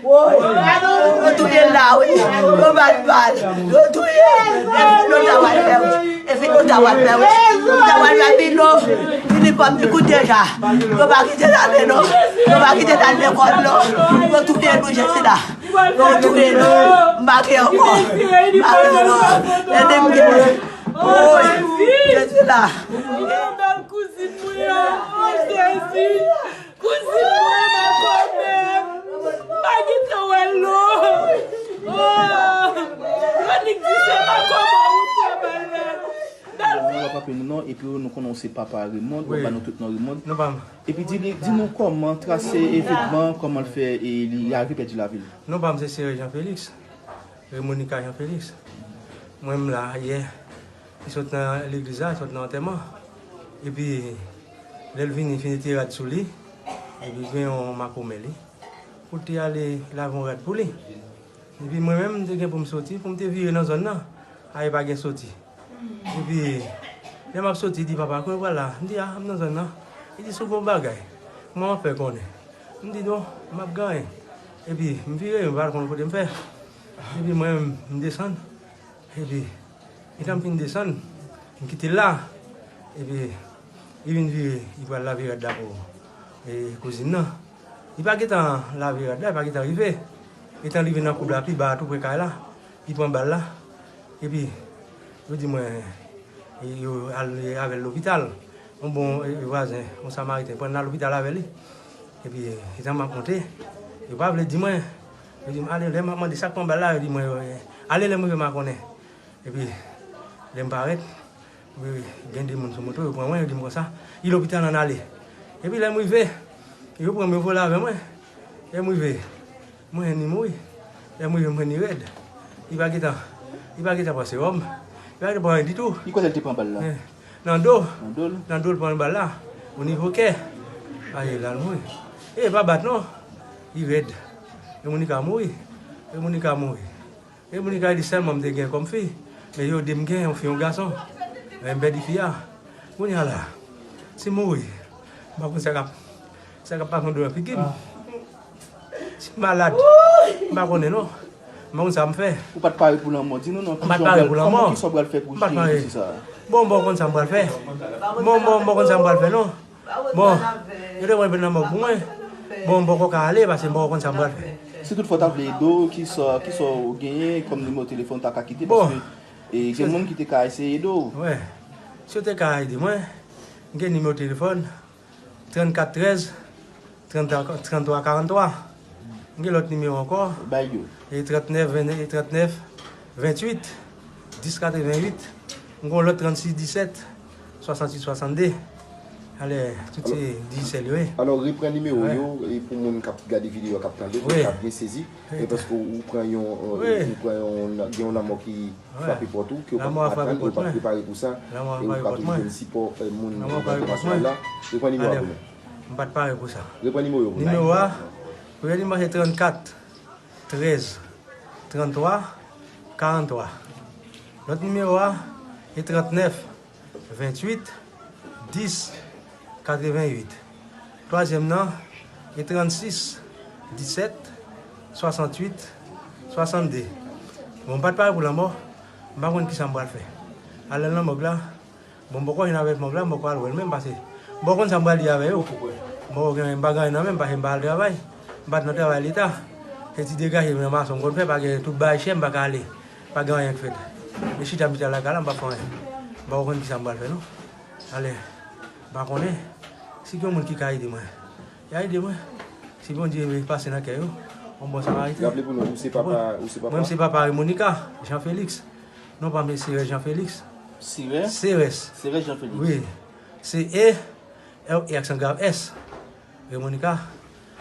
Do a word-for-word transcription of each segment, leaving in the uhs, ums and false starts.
Yo touye l la, wi. Yo bat bal. Yo touye l. Epi nou ta pral fè, wi. Epi nou ta pral fè, wi. Nou ta pral fè Pino. Fini pòm li kout deja. Yo pa kite l ale, non. Yo pa kite l al lekòl, non. Yo touye nou, Jezila. Yo touye nou. M pa gen ankò. M pa gen ankò. Ede m, Jezila. Bèl kouzin mwen an, o Jezi. Kouzin mwen, makonnen. M pa gentan wè l non. Oh, Yonik di se makonnen ou fè bal la. Bèl. Nou ap aple nou non, epi nou konnen w se papa Raymond, w ap ba nou tout non Raymond. Non pa m. Epi di, di nou kòman trase evènman, kòman l fè e li rive pèdi lavi l. Non pa m se Sere Jean Félix. Remonica Jean Félix. Mwen m la yè. Li sot nan legliz la, sot nan antèman. Epi lè l vini, fin ete rad sou li. Epi gen yon makomen li. Pou l te ale lave yon rad pou li. Epi mwen menm, m te gen pou m soti, pou m te vire nan zòn nan. A, e pa gen soti. Epi lè m ap soti, li di, "Papa, kote w pral la?" M di, "A, m nan zòn nan." Li di, "Si w gen yon bagay, kòman w ap fè konnen?" M di, "Non, m ap gen anyen." Epi m vire, m pa konn kote m fè. Epi mwen menm, m desann. Epi, etan m fin desann, m kite l la. Epi, li vin vire, li pral lave rad la pou, e, kouzin nan. Li pa gentan lave rad la, li pa gentan rive. Etan l rive nan koub la, pi ba a, tou pre kay la, li pran bal la. Epi, yo di mwen, e, yo al avè l lopital. Yon bon, e, vwazen, yon samariten, pran l nan lopital avè li. Epi, etan m ap monte, yo pa vle di mwen. Yo di m, "Ale, lè m ap mande sa k pran bal la," yo di mwen, "Ale, lè m rive, m a konnen." Epi, lè m parèt, wi, gen de moun sou moto, yo pran mwen, yo di m konsa, "Li lopital, ann ale." Epi lè m rive, yo pran m, yo vole avè mwen. Lè m rive, mwen ni mouri. Lè m rive, mwen ni rèd. Li pa gentan, li pa gentan pran sewòm. Li pa gentan pran anyen ditou. Li kote l te pran bal la? Eh, nan do. Nan do l? Nan do l pran bal la. O nivo kè. Aye, la l mouri. E pa bat non. Li rèd. E Monica mouri. E Monica mouri. E Monica di sèlman m te gen kòm fi. Men yo di m gen yon fi, yon gason. Men m pèdi fi a. Kounye a la, si m mouri, m pa konn sa k ap, sa k ap pase anndan figi m. Si m malad, m pa konnen non. M pa konn sa m fè. Ou pa t pare pou lanmò? Di nou non, kijan w pral, kòman, kisa w pral fè pou jere dosye sa a? Bon, m pa konn sa m pral fè. Bon, bon, m pa konn sa m pral fè non. Bon, yo te pran l nan mòg pou mwen. Bon, m poko ka ale paske m poko konn sa m pral fè. Si toutfwa w ta vle ede w, kisa, kisa w genyen kòm nimewo telefòn w ta ka kite? Bon. Paske, e, gen moun ki te ka eseye ede w. Wi. Si yo te ka ede mwen, m gen nimewo telefòn, trannkat trèz, tranntwa, tranntwa karantwa. M gen lòt nimewo ankò. Bay yo. E trannèf, ven, e trannèf, venntuit, dis katreventuit. M gen yon lòt trannsis disèt, swasanntuit swasannde. Alè, tout se Digicel yo ye. Alò, repran nimewo yo, e pou moun k ap gade videyo a, k ap tande, pou yo ka byen sezi. E paske ou pran yon, ou pran yon, gen yon lanmò ki frape pòt ou, ke ou pa t atann, e ou pa t prepare pou sa, e ou pa toujou jwenn sipò, e, moun nan entènasyonal la. Repran nimewo a pou nou. M pa t pare pou sa. Repran nimewo yo pou nou. Nimewo a, premye nimewo a se trannkat trèz, tranntwa, karantwa. Lòt nimewo a, se trannèf, venntuit, dis, katreventuit. Twazyèm nan, se trannsis, disèt, swasanntuit, swasannde. Bon, m pa t pare pou lanmò, m pa konn kisa m pral fè. Al nan mòg la, bon, m poko jwenn avèk mòg la, m poko al wè l menm, paske m poko konn sa m pral di avè yo. M poko gen, m pa gen anyen nan men m, paske m pa al travay. M pa t nan travay leta. Se ti degaje nan mason m konn fè, pa gen, tout bagay chè, m pa ka ale. Pa gen anyen k fèt. E chita m chita lakay la, m pa fè anyen. M poko konn kisa m pral fè non. Alè, m pa konnen. Si gen yon moun ki ka ede mwen, y a ede mwen. Si Bondye pase nan kè yo, yon bon samariten. Raple pou nou, ou se papa, ou se papa? Mwen, m se papa Remonica Jean Félix. Non pa m se Serès Jean Félix. Serès? Serès. Serès Jean Félix. Wi. Se E, R E aksan grav S. Remonica,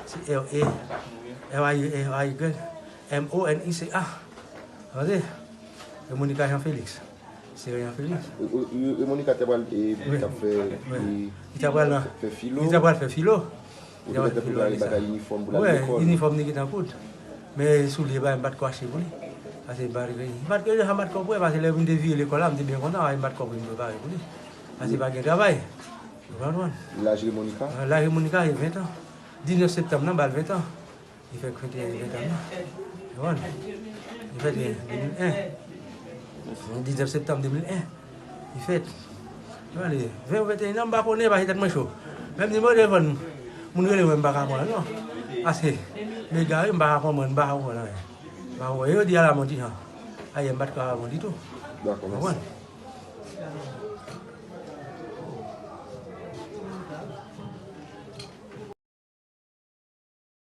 se R E, R A Y, R A Y, M O N I C A. Tande? Remonica Jean Félix. Serès Jean Félix. E, e, e, e Monica te pral, e, wi, t ap fè, wi, e, li t ap pral nan, fè filo. Li t ap pral fè filo. Ou te gentan prepare bagay inifòm pou l al lekòl. Wi, inifòm li gentan koud. Men soulye bagay, m pa t ko achte pou li. Paske m pa t gen, m pa t gen, m pa t ko prè, paske lè m te vire lekòl la, m te byen kontan, m pa t ko pou m prepare pou li. Paske pa gen travay. Ou konprann? Laj Remonica? Laj Remonica, se ven tan. Diznèf septanm nan, ba l ven tan. Li fèk fete ventan an. Ou konprann? Li fete de mil en. Diznèf septanm de mil en. Li fèt. Ou konprann? Ven ou venteyen an, m pa konnen, paske tèt mwen cho. Menm nimewo telefòn moun rele mwen, m pa ka pran non. Paske m egare, m pa ka konprann, m pa ka konprann anyen. M pa konprann. E yo di a la mwen ti jan. Ayè, m pa t ka pran ditou. Dakò, mèsi. Ou konprann?